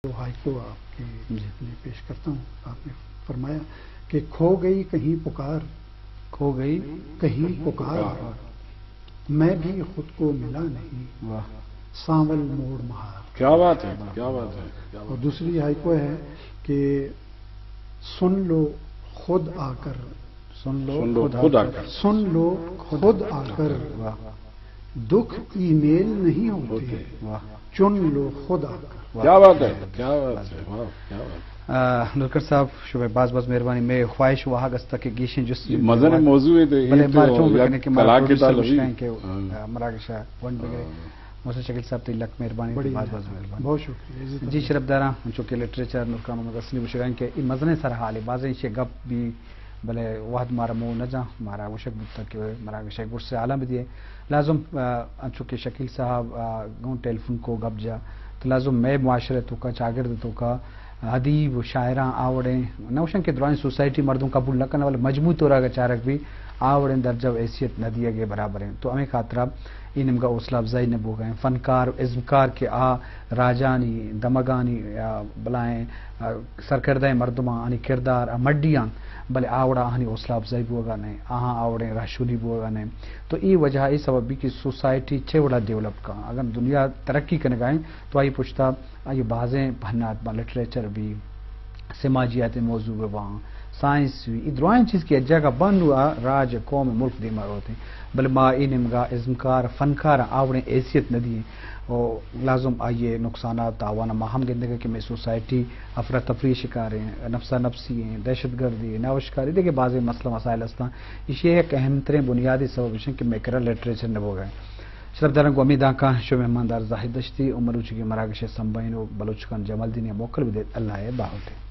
ہائیکو آپ کے لیے پیش کرتا ہوں۔ آپ نے فرمایا کہ کھو گئی کہیں پکار، کھو گئی کہیں پکار، میں بھی خود کو ملا نہیں، واہ۔ سانول موڑ مہار۔ کیا بات ہے، کیا بات ہے، کیا بات ہے۔ اور دوسری ہائیکو ہے کہ سن لو خود آ کر، سن لو سن لو خود آ خود آ کر۔ کر۔ سن لو خود آ کر۔ واہ۔ دکھ ای میل نہیں ہوتے، ہوتے۔ واہ۔ چن لو خود آ کر۔ کیا بات ہے، کیا بات ہے، واہ، کیا بات ہے۔ آ، نورکر صاحب، شمئے باز باز مہربانی۔ مئے خواہش واہگ است کہ گیشیں جست یہ مزن موضوع ہے، تو بلے یہ تو مارا چون یک بکنے کہ مارا کلاکے پروڈیوسر تعلقی۔ مشکائیں کہ، ہاں۔ آ، مراگش ءَ ونڈ بگرے۔ ہاں۔ محسن شکیل صاحب، تئی لک مہربانی، بڑی تئی باز باز مہربانی۔ بہت شکریہ، عزت جی، مند۔ شرفداراں، انچو کہ لٹریچر نورکرام محمد حسنی گوشگا انت کہ اے مزنیں سرحالے، بازیں ایشی ءَ گپ بی، بلے وہد مارا موہ نہ جاں، مارا گوشگ بوتگ کہ مراگش ءِ گڈسرے حالاں بدیئے۔ لازم، آ، انچو کہ شکیل صاحب، آ، گوں ٹیلیفون کو گپ جا، تو لازم مئے معاشرہ توکا، چاگرد توکا ادیب و شاعراں آ وڑیں، نہ گوشاں کہ درائیں سوسائٹی مردم قبول نہ کناں، بلے مجموعی طور اگہ چارگ بی، آ وڑیں درجہ و حیثیت نہ دیگ ءِ برابر انت۔ تو ہمے خاطرا اے نیمگا حوصلہ افزائی نہ بوگا انت۔ فنکار و ازمکار کہ آ راجانی، دمگانی، آ، بلائیں، آ، سرکردہ مردماں آنی کردار آ مڈی آں، بلے آ وڑا آہانی حوصلہ افزائی بوگا نہ انت، آہاں آ وڑیں رہشونی بوگا نہ انت۔ تو اے وجہ، اے سبب بی کہ سوسائٹی چے وڑا ڈیولپ کن۔ اگن دنیا ترقی کنگا انت تو آئی پشتا آئی بازیں پہنات باں، لٹریچر بی، سماجیات موضوع بہ باں، سائنس بی، اے درائیں چیز کہ یک جاگہ بند و آ راج، قوم، ملک دیما روت انت۔ بلے ما اے نیمگا ازمکار، فنکار آ وڑیں حیثیت نہ دیں۔ و لازم آئی نقصانات، تاوان ما ہم گندگا کہ مئے سوسائٹی افراتفری شکار ہیں، نفسا نفسی ہیں، دہشت گردی ہیں، ناوشکاری، دگہ بازیں مسئلہ مسائل ہستاں۔ ایشی یک اہم ترین بنیادی سبب ایش انت کہ مئے کرا لٹریچر نہ بوگا انت۔ شرفداراں، گوں ہمے دانکاں شمئے مہماندار زاہد دشتی و مروچیگیں مراگش ءِ سمبہین و بلوچ خان جمالدینی ءَ موکل بدیت۔ اللہ ءِ باہوٹ۔